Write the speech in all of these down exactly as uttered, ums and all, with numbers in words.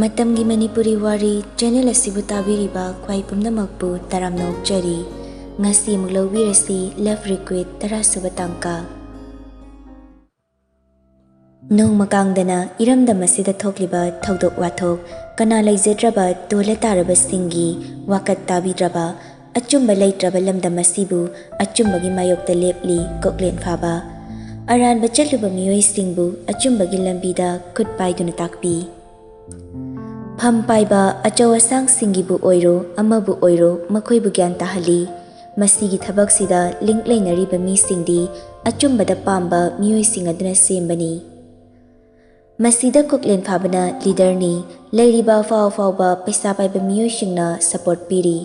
ꯃꯇꯝꯒꯤ ꯃꯅꯤꯄꯨꯔꯤ ꯋꯥꯔꯤ ꯆꯦꯅꯦꯜ ꯑꯁꯤꯕꯨ ꯇꯥꯕꯤꯔꯤꯕ ꯈ꯭ꯋꯥꯏ ꯄꯨꯝꯅꯃꯛꯄꯨ ꯇꯔꯥꯝꯅ ꯑꯣꯛꯆꯔꯤ꯫ ꯉꯁꯤ ꯑꯃꯨꯛ ꯂꯧꯕꯤꯔꯁꯤ Love Request ꯇꯔꯥꯁꯨꯕ ꯇꯥꯡꯀꯛ꯫ ꯅꯣꯡꯃ ꯀꯥꯡꯗꯅ ꯏꯔꯝꯗꯝ ꯑꯁꯤꯗ ꯊꯣꯛꯂꯤꯕ ꯊꯧꯗꯣꯛ ꯋꯥꯊꯣꯛ, ꯀꯅꯥ ꯂꯩꯖꯗ꯭ꯔꯕ ꯇꯣꯜꯂ ꯇꯥꯔꯕꯁꯤꯡꯒꯤ ꯋꯥꯀꯠ ꯇꯥꯕꯤꯗ꯭ꯔꯕ, ꯑꯆꯨꯝꯕ ꯂꯩꯇ꯭ꯔꯕ ꯂꯝꯗꯝ ꯑꯁꯤꯕꯨ ꯑꯆꯨꯝꯕꯒꯤ ꯃꯥꯌꯣꯛꯇ ꯂꯦꯞꯂꯤ ꯀꯣꯛꯂꯦꯟ ꯐꯥꯕ꯫ ꯑꯔꯥꯟꯕ ꯆꯠꯂꯨꯕ ꯃꯤꯑꯣꯏꯁꯤꯡꯕꯨ ꯑꯆꯨꯝꯕꯒꯤ ꯂꯝꯕꯤꯗ ꯈꯨꯠ ꯄꯥꯏꯗꯨꯅ ꯇꯥꯛꯄꯤ꯫ ꯐꯝ ꯄꯥꯏꯕ ꯑꯆꯧ ꯑꯁꯥꯡꯁꯤꯡꯒꯤꯕꯨ ꯑꯣꯏꯔꯣ, ꯑꯃꯕꯨ ꯑꯣꯏꯔꯣ, ꯃꯈꯣꯏꯕꯨ ꯒ꯭ꯌꯥꯟ ꯇꯥꯍꯜꯂꯤ꯫ ꯃꯁꯤꯒꯤ ꯊꯕꯛꯁꯤꯗ ꯂꯤꯡꯛ ꯂꯩꯅꯔꯤꯕ ꯃꯤꯁꯤꯡꯗꯤ ꯑꯆꯨꯝꯕꯗ ꯄꯥꯝꯕ ꯃꯤꯑꯣꯏꯁꯤꯡ ꯑꯗꯨꯅ ꯁꯦꯝꯕꯅꯤ꯫ ꯃꯁꯤꯗ ꯀꯣꯛꯂꯦꯟ ꯐꯥꯕꯅ ꯂꯤꯗꯔꯅꯤ꯫ ꯂꯩꯔꯤꯕ ꯑꯐꯥꯎ ꯑꯐꯥꯎꯕ ꯄꯩꯁꯥ ꯄꯥꯏꯕ ꯃꯤꯑꯣꯏꯁꯤꯡꯅ ꯁꯄꯣꯔꯠ ꯄꯤꯔꯤ꯫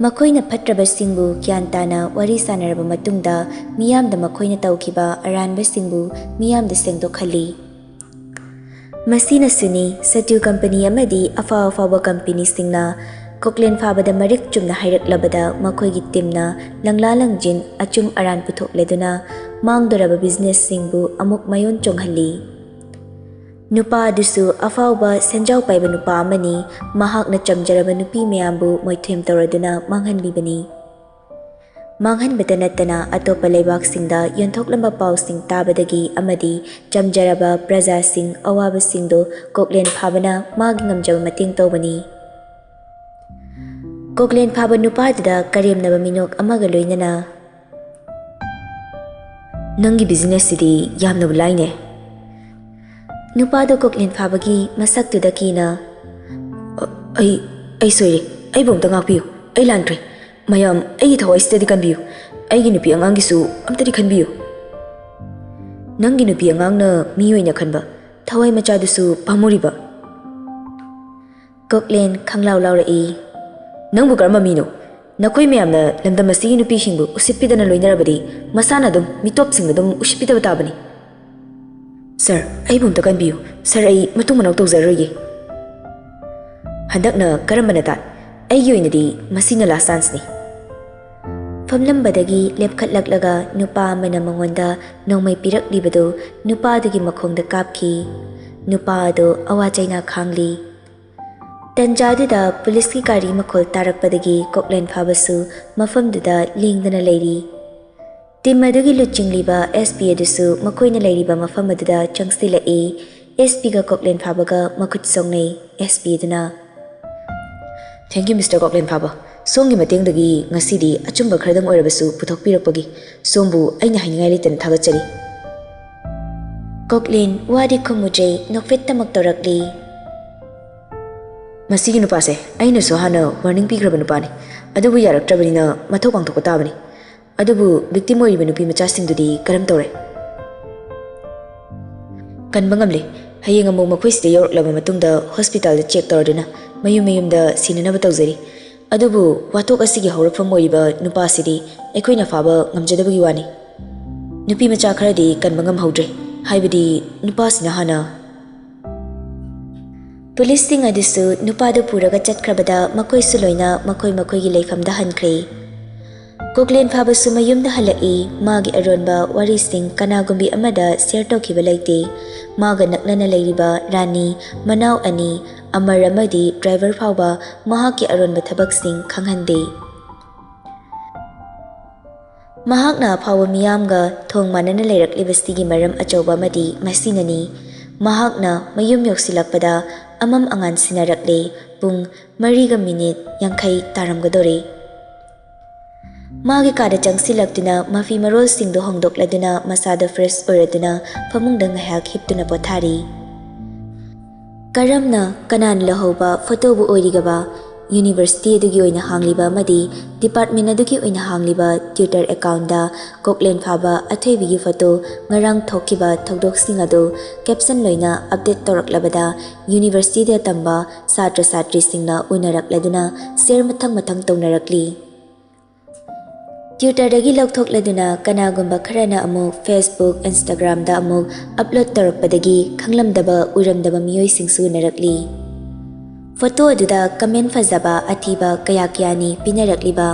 ꯃꯈꯣꯏꯅ ꯐꯠꯇ꯭ꯔꯕꯁꯤꯡꯕꯨ ꯒ꯭ꯌꯥꯟ ꯇꯥꯅ ꯋꯥꯔꯤ ꯁꯥꯟꯅꯔꯕ ꯃꯇꯨꯡꯗ ꯃꯤꯌꯥꯝꯗ ꯃꯈꯣꯏꯅ ꯇꯧꯈꯤꯕ ꯑꯔꯥꯟꯕꯁꯤꯡꯕꯨ ꯃꯤꯌꯥꯝꯗ ꯁꯦꯡꯗꯣꯛꯍꯜꯂꯤ꯫ ꯃꯁꯤꯅꯁꯨꯅꯤ ꯁꯇꯨ ꯀꯝꯄꯅꯤ ꯑꯃꯗꯤ ꯑꯐꯥꯎ ꯑꯐꯥꯎꯕ ꯀꯝꯄꯅꯤꯁꯤꯡꯅ ꯀꯣꯛꯂꯦꯟ ꯐꯥꯕꯗ ꯃꯔꯤꯛ ꯆꯨꯝꯅ ꯍꯥꯏꯔꯛꯂꯕꯗ ꯃꯈꯣꯏꯒꯤ ꯇꯤꯝꯅ ꯂꯪꯂꯥ ꯂꯪꯖꯤꯟ ꯑꯆꯨꯝ ꯑꯔꯥꯟ ꯄꯨꯊꯣꯛꯂꯗꯨꯅ ꯃꯥꯡꯗꯣꯔꯕ ꯕꯤꯖꯤꯅꯦꯁꯁꯤꯡꯕꯨ ꯑꯃꯨꯛ ꯃꯌꯣꯟ ꯆꯣꯡꯍꯜꯂꯤ꯫ ꯅꯨꯄꯥ ꯑꯗꯨꯁꯨ ꯑꯐꯥꯎꯕ ꯁꯦꯟꯖꯥꯎ ꯄꯥꯏꯕ ꯅꯨꯄꯥ ꯑꯃꯅꯤ꯫ ꯃꯍꯥꯛꯅ ꯆꯝꯖꯔꯕ ꯅꯨꯄꯤ ꯃꯌꯥꯝꯕꯨ ꯃꯣꯏꯊꯦꯝ ꯇꯧꯔꯗꯨꯅ ꯃꯥꯡꯍꯟꯕꯤꯕꯅꯤ꯫ ꯃꯥꯡꯍꯟꯕꯇ ꯅꯠꯇꯅ ꯑꯇꯣꯞꯄ ꯂꯩꯕꯥꯛꯁꯤꯡꯗ ꯌꯣꯟꯊꯣꯛꯂꯝꯕ ꯄꯥꯎꯁꯤꯡ ꯇꯥꯕꯗꯒꯤ ꯑꯃꯗꯤ ꯆꯝꯖꯔꯕ ꯄ꯭ꯔꯖꯥꯁꯤꯡ ꯑꯋꯥꯕꯁꯤꯡꯗꯨ ꯀꯣꯛꯂꯦꯟ ꯐꯥꯕꯅ ꯃꯥꯒꯤ ꯉꯝꯖꯕ ꯃꯇꯦꯡ ꯇꯧꯕꯅꯤ꯫ ꯀꯣꯛꯂꯦꯟ ꯐꯥꯕ ꯅꯨꯄꯥꯗꯨꯗ ꯀꯔꯦꯝꯅꯕ ꯃꯤꯅꯣꯛ ꯑꯃꯒ ꯂꯣꯏꯅꯅ, "ꯅꯪꯒꯤ ꯕꯤꯖꯤꯅꯦꯁꯁꯤꯗꯤ ꯌꯥꯝꯅꯕꯨ ꯂꯥꯏꯅꯦ꯫" ꯅꯨꯄꯥꯗꯣ ꯀꯣꯛꯂꯦꯟ ꯐꯥꯕꯒꯤ ꯃꯁꯛꯇꯨꯗ ꯀꯤꯅ, "ꯑ-, ꯑꯩ, ꯑꯩ ꯁꯣꯏꯔꯦ꯫ ꯑꯩꯕꯨ ꯑꯝꯇ ꯉꯥꯛꯄꯤꯌꯨ꯫ ꯑꯩ ꯂꯥꯟꯈ꯭ꯔꯦ꯫ ꯃꯌꯥꯝ, ꯑꯩꯒꯤ ꯊꯋꯥꯏꯁꯤꯗꯗꯤ ꯀꯟꯕꯤꯌꯨ꯫ ꯑꯩꯒꯤ ꯅꯨꯄꯤ ꯑꯉꯥꯡꯒꯤꯁꯨ ꯑꯝꯇꯗꯤ ꯈꯟꯕꯤꯌꯨ꯫" "ꯅꯪꯒꯤ ꯅꯨꯄꯤ ꯑꯉꯥꯡꯅ ꯃꯤ ꯑꯣꯏꯅ ꯈꯟꯕ ꯊꯋꯥꯏ ꯃꯆꯥꯗꯨꯁꯨ ꯄꯥꯝꯃꯨꯔꯤꯕ꯫" ꯀꯣꯛꯂꯦꯟ ꯈꯪꯂꯥꯎ ꯂꯥꯎꯔꯛꯏ꯫ "ꯅꯪꯕꯨ ꯀꯔꯝꯕ ꯃꯤꯅꯣ? ꯅꯈꯣꯏ ꯃꯌꯥꯝꯅ ꯂꯝꯗꯝ ꯑꯁꯤꯒꯤ ꯅꯨꯄꯤꯁꯤꯡꯕꯨ ꯎꯁꯤꯠꯄꯤꯗꯅ ꯂꯣꯏꯅꯔꯕꯗꯤ ꯃꯁꯥꯅ ꯑꯗꯨꯝ ꯃꯤꯇꯣꯞꯁꯤꯡꯗ ꯑꯗꯨꯝ ꯎꯁꯤꯠꯄꯤꯗꯕ ꯇꯥꯕꯅꯤ꯫" "ꯁꯥꯔ, ꯑꯩꯕꯨ ꯑꯝꯇ ꯀꯟꯕꯤꯌꯨ꯫ ꯁꯥꯔ, ꯑꯩ ꯃꯇꯨꯡ ꯃꯅꯥꯎ ꯇꯧꯖꯔꯔꯣꯏꯒꯦ꯫" "ꯍꯟꯗꯛꯅ ꯀꯔꯝꯕꯅ ꯇꯥꯏ? ꯑꯩꯒꯤ ꯑꯣꯏꯅꯗꯤ ꯃꯁꯤꯅ ꯂꯥꯁ ꯆꯥꯟꯁꯅꯤ꯫" ꯐꯝꯂꯝꯕꯗꯒꯤ ꯂꯦꯞꯈꯠꯂꯛꯂꯒ ꯅꯨꯄꯥ ꯑꯃꯅ ꯃꯉꯣꯟꯗ ꯅꯣꯡꯃꯩ ꯄꯤꯔꯛꯂꯤꯕꯗꯨ ꯅꯨꯄꯥꯗꯨꯒꯤ ꯃꯈꯣꯡꯗ ꯀꯥꯞꯈꯤ꯫ ꯅꯨꯄꯥ ꯑꯗꯨ ꯑꯋꯥ ꯆꯩꯅꯥ ꯈꯥꯡꯂꯤ꯫ ꯇꯟꯖꯥꯗꯨꯗ ꯄꯨꯂꯤꯁꯀꯤ ꯒꯥꯔꯤ ꯃꯈꯣꯜ ꯇꯥꯔꯛꯄꯗꯒꯤ ꯀꯣꯛꯂꯦꯟ ꯐꯥꯕꯁꯨ ꯃꯐꯝꯗꯨꯗ ꯂꯦꯡꯗꯅ ꯂꯩꯔꯤ꯫ ꯇꯤꯝ ꯑꯗꯨꯒꯤ ꯂꯨꯆꯤꯡꯂꯤꯕ ꯑꯦꯁ ꯄꯤ ꯑꯗꯨꯁꯨ ꯃꯈꯣꯏꯅ ꯂꯩꯔꯤꯕ ꯃꯐꯝ ꯑꯗꯨꯗ ꯆꯪꯁꯤꯜꯂꯛꯏ꯫ ꯑꯦꯁ ꯄꯤꯒ ꯀꯣꯛꯂꯦꯟ ꯐꯥꯕꯒ ꯃꯈꯨꯠ ꯁꯣꯛꯅꯩ꯫ ꯑꯦꯁ ꯄꯤ ꯑꯗꯨꯅ, "Thank you, Mister ꯀꯣꯛꯂꯦꯟ ꯐꯥꯕ꯫ ꯁꯣꯝꯒꯤ ꯃꯇꯦꯡꯗꯒꯤ ꯉꯁꯤꯗꯤ ꯑꯆꯨꯝꯕ ꯈꯔꯗꯪ ꯑꯣꯏꯔꯕꯁꯨ ꯄꯨꯊꯣꯛꯄꯤꯔꯛꯄꯒꯤ ꯁꯣꯝꯕꯨ ꯑꯩꯅ ꯍꯥꯏꯅꯤꯡꯉꯥꯏ ꯂꯩꯇꯅ ꯊꯥꯒꯠꯆꯔꯤ꯫" ꯀꯣꯛꯂꯦꯟ ꯋꯥꯗꯤ ꯈꯨꯝꯃꯨꯗ꯭ꯔꯦ, ꯅꯣꯛꯐꯦꯠꯇꯃꯛ ꯇꯧꯔꯛꯂꯤ꯫ "ꯃꯁꯤꯒꯤ ꯅꯨꯄꯥꯁꯦ ꯑꯩꯅꯁꯨ ꯍꯥꯟꯅ ꯋꯥꯔꯅꯤꯡ ꯄꯤꯈ꯭ꯔꯕ ꯅꯨꯄꯥꯅꯤ, ꯑꯗꯨꯕꯨ ꯌꯥꯔꯛꯇ꯭ꯔꯕꯅꯤꯅ ꯃꯊꯧ ꯄꯥꯡꯊꯣꯛꯄ ꯇꯥꯕꯅꯤ꯫ ꯑꯗꯨꯕꯨ ꯚꯤꯛꯇꯤꯝ ꯑꯣꯏꯔꯤꯕ ꯅꯨꯄꯤ ꯃꯆꯥꯁꯤꯡꯗꯨꯗꯤ ꯀꯔꯝ ꯇꯧꯔꯦ?" "ꯀꯟꯕ ꯉꯝꯂꯦ꯫ ꯍꯌꯦꯡ ꯑꯃꯨꯛ ꯃꯈꯣꯏꯁꯤꯗ ꯌꯧꯔꯛꯂꯕ ꯃꯇꯨꯡꯗ ꯍꯣꯁꯄꯤꯇꯥꯜꯗ ꯆꯦꯛ ꯇꯧꯔꯗꯨꯅ ꯃꯌꯨꯝ ꯃꯌꯨꯝꯗ ꯁꯤꯟꯅꯅꯕ ꯇꯧꯖꯔꯤ꯫ ꯑꯗꯨꯕꯨ ꯋꯥꯊꯣꯛ ꯑꯁꯤꯒꯤ ꯍꯧꯔꯛꯐꯝ ꯑꯣꯏꯔꯤꯕ ꯅꯨꯄꯥꯁꯤꯗꯤ ꯑꯩꯈꯣꯏꯅ ꯐꯥꯕ ꯉꯝꯖꯗꯕꯒꯤ ꯋꯥꯅꯤ꯫ ꯅꯨꯄꯤ ꯃꯆꯥ ꯈꯔꯗꯤ ꯀꯟꯕ ꯉꯝꯍꯧꯗ꯭ꯔꯦ, ꯍꯥꯏꯕꯗꯤ ꯅꯨꯄꯥꯁꯤꯅ ꯍꯥꯟꯅ" ꯄꯨꯂꯤꯁꯁꯤꯡ ꯑꯗꯨꯁꯨ ꯅꯨꯄꯥꯗꯨ ꯄꯨꯔꯒ ꯆꯠꯈ꯭ꯔꯕꯗ ꯃꯈꯣꯏꯁꯨ ꯂꯣꯏꯅ ꯃꯈꯣꯏ ꯃꯈꯣꯏꯒꯤ ꯂꯩꯐꯝꯗ ꯍꯟꯈ꯭ꯔꯦ꯫ ꯀꯣꯛꯂꯦꯟ ꯐꯥꯕꯁꯨ ꯃꯌꯨꯝꯗ ꯍꯜꯂꯛꯏ꯫ ꯃꯥꯒꯤ ꯑꯔꯣꯟꯕ ꯋꯥꯔꯤꯁꯤꯡ ꯀꯅꯥꯒꯨꯝꯕꯤ ꯑꯃꯗ ꯁꯤꯌꯔ ꯇꯧꯈꯤꯕ ꯂꯩꯇꯦ꯫ ꯃꯥꯒ ꯅꯛꯅꯅ ꯂꯩꯔꯤꯕ ꯔꯥꯅꯤ, ꯃꯅꯥꯎ ꯑꯅꯤ, ꯑꯃꯔ ꯑꯃꯗꯤ ꯗ꯭ꯔꯥꯏꯚꯔ ꯐꯥꯎꯕ ꯃꯍꯥꯛꯀꯤ ꯑꯔꯣꯟꯕ ꯊꯕꯛꯁꯤꯡ ꯈꯪꯍꯟꯗꯦ꯫ ꯃꯍꯥꯛꯅ ꯑꯐꯥꯎꯕ ꯃꯤꯌꯥꯝꯒ ꯊꯣꯡ ꯃꯥꯟꯅꯅ ꯂꯩꯔꯛꯂꯤꯕꯁꯤꯒꯤ ꯃꯔꯝ ꯑꯆꯧꯕ ꯑꯃꯗꯤ ꯃꯁꯤꯅꯅꯤ꯫ ꯃꯍꯥꯛꯅ ꯃꯌꯨꯝ ꯌꯧꯁꯤꯜꯂꯛꯄꯗ ꯑꯃꯝ ꯑꯉꯥꯟ ꯁꯤꯟꯅꯔꯛꯂꯦ꯫ ꯄꯨꯡ ꯃꯔꯤꯒ ꯃꯤꯅꯤꯠ ꯌꯥꯡꯈꯩ ꯇꯥꯔꯝꯒꯗꯧꯔꯦ꯫ ꯃꯥꯒꯤ ꯀꯥꯗ ꯆꯪꯁꯤꯜꯂꯛꯇꯨꯅ ꯃꯐꯤ ꯃꯔꯣꯜꯁꯤꯡꯗꯨ ꯍꯣꯡꯗꯣꯛꯂꯗꯨꯅ ꯃꯁꯥꯗ ꯐ꯭ꯔꯦꯁ ꯑꯣꯏꯔꯗꯨꯅ ꯐꯃꯨꯡꯗ ꯉꯥꯏꯍꯥꯛ ꯍꯤꯞꯇꯨꯅ ꯄꯣꯊꯥꯔꯤ꯫ ꯀꯔꯝꯅ ꯀꯅꯥꯅ ꯂꯧꯍꯧꯕ ꯐꯣꯇꯣꯕꯨ ꯑꯣꯏꯔꯤꯒꯕ? ꯌꯨꯅꯤꯚꯔꯁꯤꯇꯤ ꯑꯗꯨꯒꯤ ꯑꯣꯏꯅ ꯍꯥꯡꯂꯤꯕ ꯑꯃꯗꯤ ꯗꯤꯄꯥꯔꯠꯃꯦꯟ ꯑꯗꯨꯒꯤ ꯑꯣꯏꯅ ꯍꯥꯡꯂꯤꯕ ꯇ꯭ꯋꯤꯇꯔ ꯑꯦꯀꯥꯎꯟꯗ ꯀꯣꯛꯂꯦꯟ ꯐꯥꯕ ꯑꯊꯣꯏꯕꯤꯒꯤ ꯐꯣꯇꯣ ꯉꯔꯥꯡ ꯊꯣꯛꯈꯤꯕ ꯊꯧꯗꯣꯛꯁꯤꯡ ꯑꯗꯨ ꯀꯦꯞꯁꯟ ꯂꯣꯏꯅ ꯑꯞꯗꯦꯠ ꯇꯧꯔꯛꯂꯕꯗ ꯌꯨꯅꯤꯚꯔꯁꯤꯇꯤꯗ ꯇꯝꯕ ꯁꯥꯇ꯭ꯔ ꯁꯥꯇ꯭ꯔꯤꯁꯤꯡꯅ ꯎꯅꯔꯛꯂꯗꯨꯅ ꯁꯤꯌꯔ ꯃꯊꯪ ꯃꯊꯪ ꯇꯧꯅꯔꯛꯂꯤ꯫ ꯇ꯭ꯋꯤꯇꯔꯗꯒꯤ ꯂꯧꯊꯣꯛꯂꯗꯨꯅ ꯀꯅꯥꯒꯨꯝꯕ ꯈꯔꯅ ꯑꯃꯨꯛ ꯐꯦꯁꯕꯨꯛ, ꯏꯟꯁꯇꯥꯒ꯭ꯔꯥꯝꯗ ꯑꯃꯨꯛ ꯑꯞꯂꯣꯗ ꯇꯧꯔꯛꯄꯗꯒꯤ ꯈꯪꯂꯝꯗꯕ ꯎꯔꯝꯗꯕ ꯃꯤꯑꯣꯏꯁꯤꯡꯁꯨ ꯎꯅꯔꯛꯂꯤ꯫ ꯐꯣꯇꯣ ꯑꯗꯨꯗ ꯀꯃꯦꯟ ꯐꯖꯕ ꯑꯊꯤꯕ ꯀꯌꯥ ꯀꯌꯥꯅꯤ ꯄꯤꯅꯔꯛꯂꯤꯕ꯫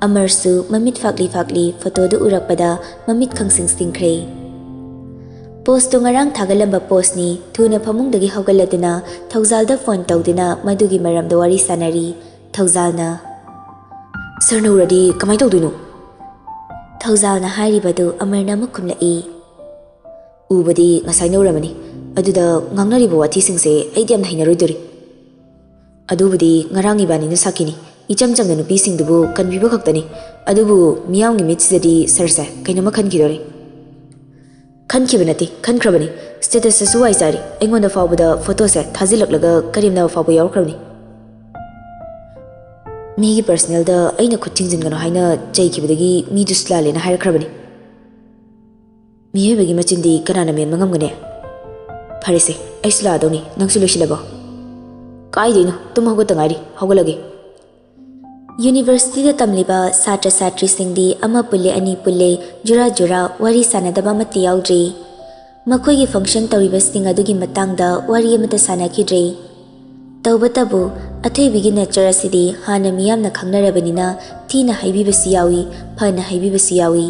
ꯑꯃꯔꯁꯨ ꯃꯃꯤꯠ ꯐꯥꯛꯂꯤ ꯐꯥꯛꯂꯤ ꯐꯣꯇꯣꯗꯨ ꯎꯔꯛꯄꯗ ꯃꯃꯤꯠ ꯈꯪꯁꯤꯡ ꯁꯤꯡꯈ꯭ꯔꯦ꯫ ꯄꯣꯁꯇꯨ ꯉꯔꯥꯡ ꯊꯥꯒꯠꯂꯝꯕ ꯄꯣꯁꯅꯤ꯫ ꯊꯨꯅ ꯐꯃꯨꯡꯗꯒꯤ ꯍꯧꯒꯠꯂꯗꯨꯅ ꯊꯧꯖꯥꯜꯗ ꯐꯣꯟ ꯇꯧꯗꯨꯅ ꯃꯗꯨꯒꯤ ꯃꯔꯝꯗ ꯋꯥꯔꯤ ꯁꯥꯟꯅꯔꯤ꯫ ꯊꯧꯖꯥꯜꯅ, "ꯁꯔꯅ ꯎꯔꯗꯤ ꯀꯃꯥꯏ ꯇꯧꯗꯣꯏꯅꯣ?" ꯊꯧꯖꯥꯜꯅ ꯍꯥꯏꯔꯤꯕꯗꯨ ꯑꯃꯔꯅ ꯑꯃꯨꯛ ꯈꯨꯝꯂꯛꯏ꯫ "ꯎꯕꯗꯤ ꯉꯁꯥꯏꯅ ꯎꯔꯝꯃꯅꯤ꯫ ꯑꯗꯨꯗ ꯉꯥꯡꯅꯔꯤꯕ ꯋꯥꯊꯤꯁꯤꯡꯁꯦ ꯑꯩꯗꯤ ꯌꯥꯝꯅ ꯍꯩꯅꯔꯣꯏꯗꯣꯔꯤ꯫ ꯑꯗꯨꯕꯨꯗꯤ ꯉꯔꯥꯡ ꯏꯕꯥꯅꯤꯅ ꯁꯥꯈꯤꯅꯤ꯫ ꯏꯆꯝ ꯆꯝꯅ ꯅꯨꯄꯤꯁꯤꯡꯗꯨꯕꯨ ꯀꯟꯕꯤꯕ ꯈꯛꯇꯅꯤ꯫ ꯑꯗꯨꯕꯨ ꯃꯤꯌꯥꯝꯒꯤ ꯃꯤꯠꯁꯤꯗꯗꯤ ꯁꯔꯁꯦ ꯀꯩꯅꯣꯝꯃ ꯈꯟꯈꯤꯗꯣꯔꯦ꯫" "ꯈꯟꯈꯤꯕ ꯅꯠꯇꯦ, ꯈꯟꯈ꯭ꯔꯕꯅꯤ꯫ ꯁ꯭ꯇꯦꯇꯁꯇꯁꯨ ꯋꯥꯏ ꯆꯥꯏꯔꯤ꯫ ꯑꯩꯉꯣꯟꯗ ꯐꯥꯎꯕꯗ ꯐꯣꯇꯣꯁꯦ ꯊꯥꯖꯤꯜꯂꯛꯂꯒ ꯀꯔꯦꯝꯅꯕ ꯐꯥꯎꯕ ꯌꯥꯎꯔꯛꯈ꯭ꯔꯕꯅꯤ꯫ ꯃꯤꯒꯤ ꯄꯔꯁꯅꯦꯜꯗ ꯑꯩꯅ ꯈꯨꯠ ꯊꯤꯡꯖꯤꯟꯒꯅꯨ ꯍꯥꯏꯅ ꯆꯩꯈꯤꯕꯗꯒꯤ ꯃꯤꯗꯨꯁꯨ ꯂꯥꯜꯂꯦꯅ ꯍꯥꯏꯔꯛꯈ꯭ꯔꯕꯅꯤ꯫ ꯃꯤꯑꯣꯏꯕꯒꯤ ꯃꯆꯤꯟꯗꯤ ꯀꯅꯥꯅ ꯃꯦꯟꯕ ꯉꯝꯒꯅꯤ? ꯐꯔꯦꯁꯦ, ꯑꯩꯁꯨ ꯂꯥꯛꯑꯗꯧꯅꯤ꯫ ꯅꯪꯁꯨ ꯂꯣꯏꯁꯤꯜꯂꯕꯣ?" "ꯀꯥꯏꯗꯩꯅꯣ? ꯇꯨꯝ ꯍꯧꯒꯠꯇ ꯉꯥꯏꯔꯤ꯫ ꯍꯧꯒꯠꯂꯒꯦ꯫" ꯌꯨꯅꯤꯚꯔꯁꯤꯇꯤꯗ ꯇꯝꯂꯤꯕ ꯁꯥꯇ꯭ꯔ ꯁꯥꯇ꯭ꯔꯤꯁꯤꯡꯗꯤ ꯑꯃ ꯄꯨꯜꯂꯦ, ꯑꯅꯤ ꯄꯨꯜꯂꯦ, ꯖꯨꯔꯥ ꯖꯨꯔꯥ ꯋꯥꯔꯤ ꯁꯥꯟꯅꯗꯕ ꯑꯃꯠꯇ ꯌꯥꯎꯗ꯭ꯔꯤ꯫ ꯃꯈꯣꯏꯒꯤ ꯐꯪꯁꯟ ꯇꯧꯔꯤꯕꯁꯤꯡ ꯑꯗꯨꯒꯤ ꯃꯇꯥꯡꯗ ꯋꯥꯔꯤ ꯑꯃꯠꯇ ꯁꯥꯟꯅꯈꯤꯗ꯭ꯔꯤ꯫ ꯇꯧꯕꯇꯕꯨ, ꯑꯊꯣꯏꯕꯤꯒꯤ ꯅꯦꯆꯔ ꯑꯁꯤꯗꯤ ꯍꯥꯟꯅ ꯃꯤꯌꯥꯝꯅ ꯈꯪꯅꯔꯕꯅꯤꯅ ꯊꯤꯅ ꯍꯥꯏꯕꯤꯕꯁꯨ ꯌꯥꯎꯏ, ꯐꯅ ꯍꯥꯏꯕꯤꯕꯁꯨ ꯌꯥꯎꯏ꯫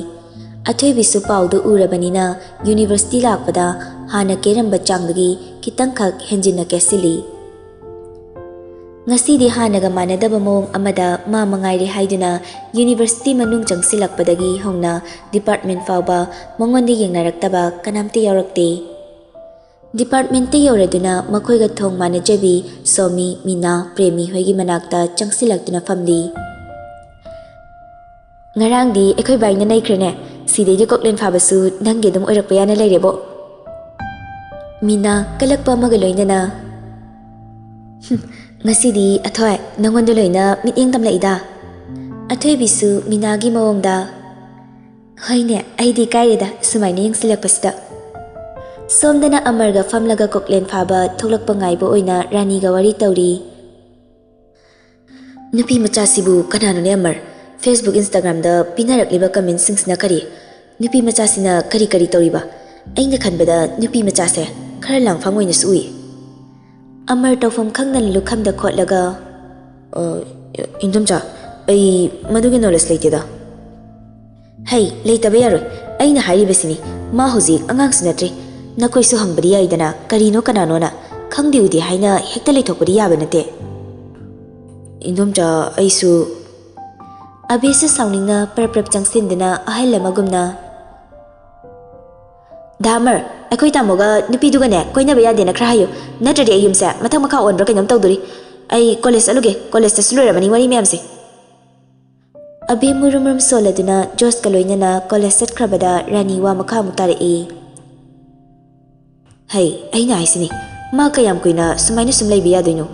ꯑꯊꯣꯏꯕꯤꯁꯨ ꯄꯥꯎꯗꯨ ꯎꯔꯕꯅꯤꯅ ꯌꯨꯅꯤꯚꯔꯁꯤꯇꯤ ꯂꯥꯛꯄꯗ ꯍꯥꯟꯅ ꯀꯦꯔꯝꯕ ꯆꯥꯡꯗꯒꯤ ꯈꯤꯇꯪꯈꯛ ꯍꯦꯟꯖꯤꯟꯅ ꯀꯦꯁꯤꯜꯂꯤ꯫ ꯉꯁꯤꯗꯤ ꯍꯥꯟꯅꯒ ꯃꯥꯟꯅꯗꯕ ꯃꯑꯣꯡ ꯑꯃꯗ ꯃꯥ ꯃꯉꯥꯏꯔꯦ ꯍꯥꯏꯗꯨꯅ ꯌꯨꯅꯤꯚꯔꯁꯤꯇꯤ ꯃꯅꯨꯡ ꯆꯪꯁꯤꯜꯂꯛꯄꯗꯒꯤ ꯍꯧꯅ ꯗꯤꯄꯥꯔꯠꯃꯦꯟ ꯐꯥꯎꯕ ꯃꯉꯣꯟꯗ ꯌꯦꯡꯅꯔꯛꯇꯕ ꯀꯅꯥꯝꯇ ꯌꯥꯎꯔꯛꯇꯦ꯫ ꯗꯤꯄꯥꯔꯠꯃꯦꯟꯇ ꯌꯧꯔꯗꯨꯅ ꯃꯈꯣꯏꯒ ꯊꯣꯡ ꯃꯥꯟꯅꯖꯕꯤ ꯁꯣꯃꯤ, ꯃꯤꯅꯥ, ꯄ꯭ꯔꯦꯃꯤ ꯍꯣꯏꯒꯤ ꯃꯅꯥꯛꯇ ꯆꯪꯁꯤꯜꯂꯛꯇꯨꯅ ꯐꯝꯂꯤ꯫ "ꯉꯔꯥꯡꯗꯤ ꯑꯩꯈꯣꯏ ꯕꯥꯏꯅ ꯅꯩꯈ꯭ꯔꯦꯅꯦ꯫ ꯁꯤꯗꯩꯗꯤ ꯀꯣꯛꯂꯦꯟ ꯐꯥꯕꯁꯨ ꯅꯪꯒꯤ ꯑꯗꯨꯝ ꯑꯣꯏꯔꯛꯄ ꯌꯥꯅ ꯂꯩꯔꯦꯕꯣ꯫" ꯃꯤꯅꯥ ꯀꯂꯛꯄ ꯑꯃꯒ ꯂꯣꯏꯅꯅ, "ꯍꯨꯝ, ꯉꯁꯤꯗꯤ ꯑꯊꯣꯏ ꯅꯪꯉꯣꯟꯗ ꯂꯣꯏꯅ ꯃꯤꯠꯌꯦꯡ ꯇꯝꯂꯛꯏꯗ꯫" ꯑꯊꯣꯏꯕꯤꯁꯨ ꯃꯤꯅꯥꯒꯤ ꯃꯑꯣꯡꯗ, "ꯍꯣꯏꯅꯦ, ꯑꯩꯗꯤ ꯏꯀꯥꯏꯔꯦꯗ ꯁꯨꯃꯥꯏꯅ ꯌꯦꯡꯁꯤꯜꯂꯛꯄꯁꯤꯗ꯫" ꯁꯣꯝꯗꯅ ꯑꯃꯔꯒ ꯐꯝꯂꯒ ꯀꯣꯛꯂꯦꯟ ꯐꯥꯕ ꯊꯣꯛꯂꯛꯄ ꯉꯥꯏꯕ ꯑꯣꯏꯅ ꯔꯥꯅꯤꯒ ꯋꯥꯔꯤ ꯇꯧꯔꯤ꯫ "ꯅꯨꯄꯤ ꯃꯆꯥꯁꯤꯕꯨ ꯀꯅꯥꯅꯣꯅꯦ ꯑꯃꯔ? Facebook, Instagramꯗ ꯄꯤꯅꯔꯛꯂꯤꯕ ꯀꯃꯦꯟꯁꯤꯡꯁꯤꯅ ꯀꯔꯤ? ꯅꯨꯄꯤ ꯃꯆꯥꯁꯤꯅ ꯀꯔꯤ ꯀꯔꯤ ꯇꯧꯔꯤꯕ? ꯑꯩꯅ ꯈꯟꯕꯗ ꯅꯨꯄꯤ ꯃꯆꯥꯁꯦ ꯈꯔ ꯂꯥꯡꯐꯥꯡ ꯑꯣꯏꯅꯁꯨ ꯎꯏ꯫" ꯑꯃꯔ ꯇꯧꯐꯝ ꯈꯪꯗꯅ ꯂꯨꯈꯝꯗ ꯈꯣꯠꯂꯒ, "ꯑ, ꯏꯟꯗꯣꯝꯆꯥ, ꯑꯩ ꯃꯗꯨꯒꯤ ꯅꯣꯂꯦꯖ ꯂꯩꯇꯦꯗ꯫" "ꯍꯩ, ꯂꯩꯇꯕ ꯌꯥꯔꯣꯏ꯫ ꯑꯩꯅ ꯍꯥꯏꯔꯤꯕꯁꯤꯅꯤ, ꯃꯥ ꯍꯧꯖꯤꯛ ꯑꯉꯥꯡꯁꯨ ꯅꯠꯇ꯭ꯔꯦ꯫ ꯅꯈꯣꯏꯁꯨ ꯍꯪꯕꯗꯤ ꯌꯥꯏꯗꯅ, ꯀꯔꯤꯅꯣ ꯀꯅꯥꯅꯣꯅ꯫ ꯈꯪꯗꯦ ꯎꯗꯦ ꯍꯥꯏꯅ ꯍꯦꯛꯇ ꯂꯩꯊꯣꯛꯄꯗꯤ ꯌꯥꯕ ꯅꯠꯇꯦ꯫ ꯏꯟꯗꯣꯝꯆꯥ, ꯑꯩꯁꯨ꯫ ꯑꯕꯤꯁꯨ ꯁꯥꯎꯅꯤꯡꯅ ꯄꯔꯞ ꯄꯔꯞ ꯆꯪꯁꯤꯟꯗꯨꯅ ꯑꯍꯜ ꯑꯃꯒꯨꯝꯅ, "ꯗꯥ ꯑꯃꯔ, ꯑꯩꯈꯣꯏ ꯇꯥꯃꯣꯒ ꯅꯨꯄꯤꯗꯨꯒꯅꯦ ꯀꯣꯏꯅꯕ ꯌꯥꯗꯦꯅ ꯈꯔ ꯍꯥꯏꯌꯨ, ꯅꯠꯇ꯭ꯔꯗꯤ ꯑꯩ ꯌꯨꯝꯁꯦ ꯃꯊꯛ ꯃꯈꯥ ꯑꯣꯟꯕ꯭ꯔꯥ ꯀꯩꯅꯣꯝ ꯇꯧꯗꯣꯔꯤ꯫ ꯑꯩ ꯀꯣꯂꯦꯖ ꯆꯠꯂꯨꯒꯦ, ꯀꯣꯂꯦꯖꯇꯁꯨ ꯂꯣꯏꯔꯝꯃꯅꯤ ꯋꯥꯔꯤ ꯃꯌꯥꯝꯁꯦ"꯫ ꯑꯕꯤ ꯃꯨꯔꯨꯝ ꯃꯨꯔꯨꯝ ꯁꯣꯜꯂꯗꯨꯅ ꯖꯣꯁꯀ ꯂꯣꯏꯅꯅ ꯀꯣꯂꯦꯖ ꯆꯠꯈ꯭ꯔꯕꯗ ꯔꯥꯅꯤ ꯋꯥ ꯃꯈꯥ ꯑꯃꯨꯛ ꯇꯥꯔꯛꯏ꯫ "ꯍꯩ, ꯑꯩꯅ ꯍꯥꯏꯁꯤꯅꯤ, ꯃꯥ ꯀꯌꯥꯝ ꯀꯨꯏꯅ ꯁꯨꯃꯥꯏꯅ ꯁꯨꯝ ꯂꯩꯕ ꯌꯥꯗꯣꯏꯅꯣ?"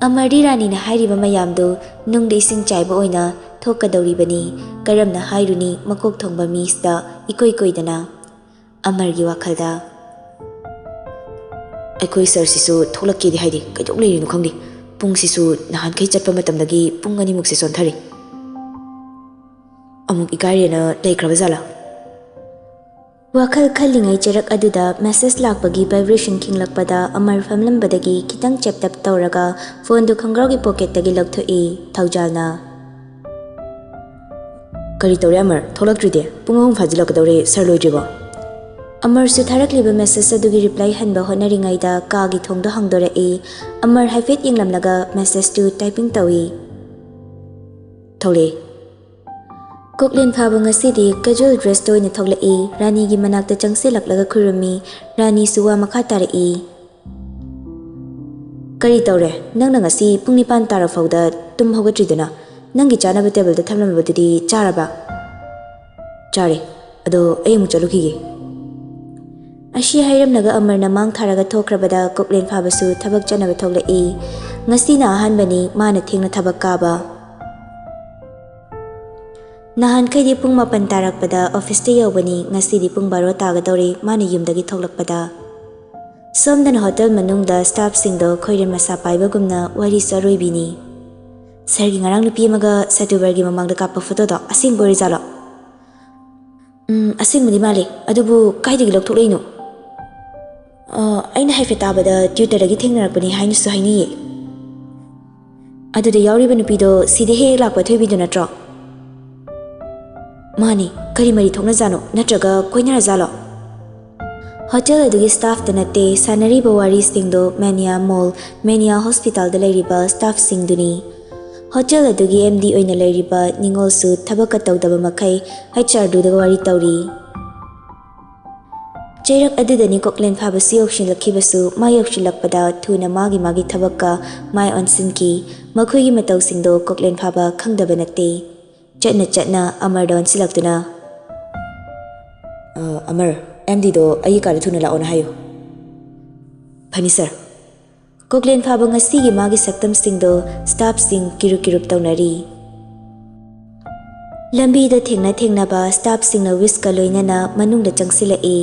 ꯑꯃꯔꯗꯤ ꯔꯥꯅꯤꯅ ꯍꯥꯏꯔꯤꯕ ꯃꯌꯥꯝꯗꯨ ꯅꯨꯡꯗ ꯏꯁꯤꯡ ꯆꯥꯏꯕ ꯑꯣꯏꯅ ꯊꯣꯛꯀꯗꯧꯔꯤꯕꯅꯤ꯫ ꯀꯔꯝꯅ ꯍꯥꯏꯔꯨꯅꯤ, ꯃꯀꯣꯛ ꯊꯣꯡꯕ ꯃꯤꯁꯤꯗ ꯏꯀꯣꯏ ꯀꯣꯏꯗꯅ꯫ ꯑꯃꯔꯒꯤ ꯋꯥꯈꯜꯗ, "ꯑꯩꯈꯣꯏ ꯁꯥꯔꯁꯤꯁꯨ ꯊꯣꯛꯂꯛꯀꯦꯗꯤ ꯍꯥꯏꯗꯦ, ꯀꯩꯗꯧ ꯂꯩꯔꯤꯅꯣ ꯈꯪꯗꯦ꯫ ꯄꯨꯡꯁꯤꯁꯨ ꯅꯍꯥꯟꯈꯩ ꯆꯠꯄ ꯃꯇꯝꯗꯒꯤ ꯄꯨꯡ ꯑꯅꯤꯃꯨꯛꯁꯦ ꯆꯣꯟꯊꯔꯦ꯫ ꯑꯃꯨꯛ ꯏꯀꯥꯏꯔꯦꯅ ꯂꯩꯈ꯭ꯔꯕ ꯖꯥꯠꯂꯥ?" ꯋꯥꯈꯜ ꯈꯜꯂꯤꯉꯩ ꯆꯔꯛ ꯑꯗꯨꯗ ꯃꯦꯁꯦꯖ ꯂꯥꯛꯄꯒꯤ ꯚꯥꯏꯕ꯭ꯔꯦꯁꯟ ꯈꯤꯡꯂꯛꯄꯗ ꯑꯃꯔ ꯐꯝꯂꯝꯕꯗꯒꯤ ꯈꯤꯇꯪ ꯆꯦꯞꯇꯞ ꯇꯧꯔꯒ ꯐꯣꯟꯗꯨ ꯈꯪꯒ꯭ꯔꯥꯎꯒꯤ ꯄꯣꯀꯦꯠꯇꯒꯤ ꯂꯧꯊꯣꯛꯏ꯫ ꯊꯧꯖꯥꯜꯅ, "ꯀꯔꯤ ꯇꯧꯔꯦ ꯑꯃꯔ? ꯊꯣꯛꯂꯛꯇ꯭ꯔꯤꯗꯤ? ꯄꯨꯡ ꯑꯍꯨꯝ ꯐꯥꯖꯤꯜꯂꯛꯀꯗꯧꯔꯦ, ꯁꯥꯔ ꯂꯣꯏꯗ꯭ꯔꯤꯕꯣ?" ꯑꯃꯔꯁꯨ ꯊꯥꯔꯛꯂꯤꯕ ꯃꯦꯁꯦꯖ ꯑꯗꯨꯒꯤ ꯔꯤꯄ꯭ꯂꯥꯏ ꯍꯟꯕ ꯍꯣꯠꯅꯔꯤꯉꯩꯗ ꯀꯥꯒꯤ ꯊꯣꯡꯗꯣ ꯍꯥꯡꯗꯣꯔꯛꯏ꯫ ꯑꯃꯔ ꯍꯥꯏꯐꯦꯠ ꯌꯦꯡꯂꯝꯂꯒ ꯃꯦꯁꯦꯖꯇꯨ ꯇꯥꯏꯄꯤꯡ ꯇꯧꯏ꯫ ꯊꯣꯛꯂꯛꯑꯦ꯫ ꯀꯣꯛꯂꯦꯟ ꯐꯥꯕ ꯉꯁꯤꯗꯤ ꯀꯦꯖꯨꯑꯦꯜ ꯗ꯭ꯔꯦꯁꯇ ꯑꯣꯏꯅ ꯊꯣꯛꯂꯛꯏ꯫ ꯔꯥꯅꯤꯒꯤ ꯃꯅꯥꯛꯇ ꯆꯪꯁꯤꯜꯂꯛꯂꯒ ꯈꯨꯔꯨꯝꯃꯤ꯫ ꯔꯥꯅꯤꯁꯨ ꯋꯥ ꯃꯈꯥ ꯇꯥꯔꯛꯏ꯫ "ꯀꯔꯤ ꯇꯧꯔꯦ? ꯅꯪꯅ ꯉꯁꯤ ꯄꯨꯡ ꯅꯤꯄꯥꯟ ꯇꯥꯔꯐꯥꯎꯗ ꯇꯨꯝ ꯍꯧꯒꯠꯇ꯭ꯔꯤꯗꯨꯅ? ꯅꯪꯒꯤ ꯆꯥꯅꯕ ꯇꯦꯕꯜꯗ ꯊꯝꯂꯝꯕꯗꯨꯗꯤ ꯆꯥꯔꯕ?" "ꯆꯥꯔꯦ꯫ ꯑꯗꯣ ꯑꯩ ꯑꯃꯨꯛ ꯆꯠꯂꯨꯈꯤꯒꯦ"꯫ ꯑꯁꯤ ꯍꯥꯏꯔꯝꯂꯒ ꯑꯃꯔꯅ ꯃꯥꯡ ꯊꯥꯔꯒ ꯊꯣꯛꯈ꯭ꯔꯕꯗ ꯀꯣꯛꯂꯦꯟ ꯐꯥꯕꯁꯨ ꯊꯕꯛ ꯆꯠꯅꯕ ꯊꯣꯛꯂꯛꯏ꯫ ꯉꯁꯤꯅ ꯑꯍꯥꯟꯕꯅꯤ ꯃꯥꯅ ꯊꯦꯡꯅ ꯊꯕꯛ ꯀꯥꯕ꯫ ꯅꯍꯥꯟꯈꯩꯗꯤ ꯄꯨꯡ ꯃꯥꯄꯟ ꯇꯥꯔꯛꯄꯗ ꯑꯣꯐꯤꯁꯇ ꯌꯧꯕꯅꯤ, ꯉꯁꯤꯗꯤ ꯄꯨꯡ ꯕꯥꯔꯣ ꯇꯥꯒꯗꯧꯔꯦ ꯃꯥꯅ ꯌꯨꯝꯗꯒꯤ ꯊꯣꯛꯂꯛꯄꯗ꯫ ꯁꯣꯝꯗꯅ ꯍꯣꯇꯦꯜ ꯃꯅꯨꯡꯗ ꯁ꯭ꯇꯥꯐꯁꯤꯡꯗꯣ ꯈꯣꯏꯔꯦꯝ ꯃꯁꯥ ꯄꯥꯏꯕꯒꯨꯝꯅ ꯋꯥꯔꯤ ꯆꯥꯔꯣꯏꯕꯤꯅꯤ꯫ "ꯁꯥꯔꯒꯤ ꯉꯔꯥꯡ ꯅꯨꯄꯤ ꯑꯃꯒ ꯁꯇꯨꯕꯔꯒꯤ ꯃꯃꯥꯡꯗ ꯀꯥꯞꯄ ꯐꯣꯇꯣꯗꯣ ꯑꯁꯦꯡꯕ ꯑꯣꯏꯔꯖꯥꯠꯂꯣ?" "ꯎꯝ, ꯑꯁꯦꯡꯕꯗꯤ ꯃꯥꯜꯂꯦ, ꯑꯗꯨꯕꯨ ꯀꯥꯏꯗꯒꯤ ꯂꯧꯊꯣꯛꯂꯛꯏꯅꯣ?" "ꯑ, ꯑꯩꯅ ꯍꯥꯏꯐꯦꯠ ꯇꯥꯕꯗ Twitter-ꯗꯒꯤ ꯊꯦꯡꯅꯔꯛꯄꯅꯤ ꯍꯥꯏꯅꯁꯨ ꯍꯥꯏꯅꯩꯌꯦ"꯫ "ꯑꯗꯨꯗ ꯌꯥꯎꯔꯤꯕ ꯅꯨꯄꯤꯗꯣ ꯁꯤꯗ ꯍꯦꯛ ꯍꯦꯛ ꯂꯥꯛꯄ ꯑꯊꯣꯏꯕꯤꯗꯨ ꯅꯠꯇ꯭ꯔꯣ?" "ꯃꯥꯅꯤ, ꯀꯔꯤ ꯃꯔꯤ ꯊꯣꯛꯅꯖꯥꯠꯅꯣ? ꯅꯠꯇ꯭ꯔꯒ ꯀꯣꯏꯅꯔꯖꯥꯠꯂꯣ?" ꯍꯣꯇꯦꯜ ꯑꯗꯨꯒꯤ ꯁ꯭ꯇꯥꯐꯇ ꯅꯠꯇꯦ, ꯁꯥꯟꯅꯔꯤꯕ ꯋꯥꯔꯤꯁꯤꯡꯗꯣ ꯃꯦꯅꯤꯌꯥ ꯃꯣꯜ, ꯃꯦꯅꯤꯌꯥ ꯍꯣꯁꯄꯤꯇꯥꯜꯗ ꯂꯩꯔꯤꯕ ꯁ꯭ꯇꯥꯐꯁꯤꯡꯗꯨꯅꯤ꯫ ꯍꯣꯇꯦꯜ ꯑꯗꯨꯒꯤ ꯑꯦꯝ ꯗꯤ ꯑꯣꯏꯅ ꯂꯩꯔꯤꯕ ꯅꯤꯉꯣꯜꯁꯨ ꯊꯕꯛꯀ ꯇꯧꯗꯕ ꯃꯈꯩ ꯑꯩꯆ ꯑꯥꯔ ꯗꯨꯗ ꯋꯥꯔꯤ ꯇꯧꯔꯤ꯫ ꯆꯩꯔꯛ ꯑꯗꯨꯗꯅꯤ ꯀꯣꯛꯂꯦꯟ ꯐꯥꯕꯁꯨ ꯌꯧꯁꯤꯜꯂꯛꯈꯤꯕꯁꯨ, ꯃꯥ ꯌꯧꯁꯤꯜꯂꯛꯄꯗ ꯊꯨꯅ ꯃꯥꯒꯤ ꯃꯥꯒꯤ ꯊꯕꯛꯀ ꯃꯥꯏ ꯑꯣꯟꯁꯤꯟꯈꯤ꯫ ꯃꯈꯣꯏꯒꯤ ꯃꯇꯧꯁꯤꯡꯗꯣ ꯀꯣꯛꯂꯦꯟ ꯐꯥꯕ ꯈꯪꯗꯕ ꯅꯠꯇꯦ꯫ ꯆꯠꯅ ꯆꯠꯅ ꯑꯃꯔꯗ ꯑꯣꯟꯁꯤꯜꯂꯛꯇꯨꯅ, "ꯑ, ꯑꯃꯔ, ꯑꯦꯝ ꯗꯤꯗꯣ ꯑꯩꯒꯤ ꯀꯥꯗ ꯊꯨꯅ ꯂꯥꯛꯑꯣꯅ ꯍꯥꯏꯌꯨ꯫" "ꯐꯅꯤ, ꯁꯥꯔ꯫" ꯀꯣꯛꯂꯦꯟ ꯐꯥꯕ ꯉꯁꯤꯒꯤ ꯃꯥꯒꯤ ꯁꯛꯇꯝꯁꯤꯡꯗꯣ ꯁ꯭ꯇꯥꯐꯁꯤꯡ ꯀꯤꯔꯨꯞ ꯀꯤꯔꯨꯞ ꯇꯧꯅꯔꯤ꯫ ꯂꯝꯕꯤꯗ ꯊꯦꯡꯅ ꯊꯦꯡꯅꯕ ꯁ꯭ꯇꯥꯐꯁꯤꯡꯅ ꯋꯤꯁꯀ ꯂꯣꯏꯅꯅ ꯃꯅꯨꯡꯗ ꯆꯪꯁꯤꯜꯂꯛꯏ꯫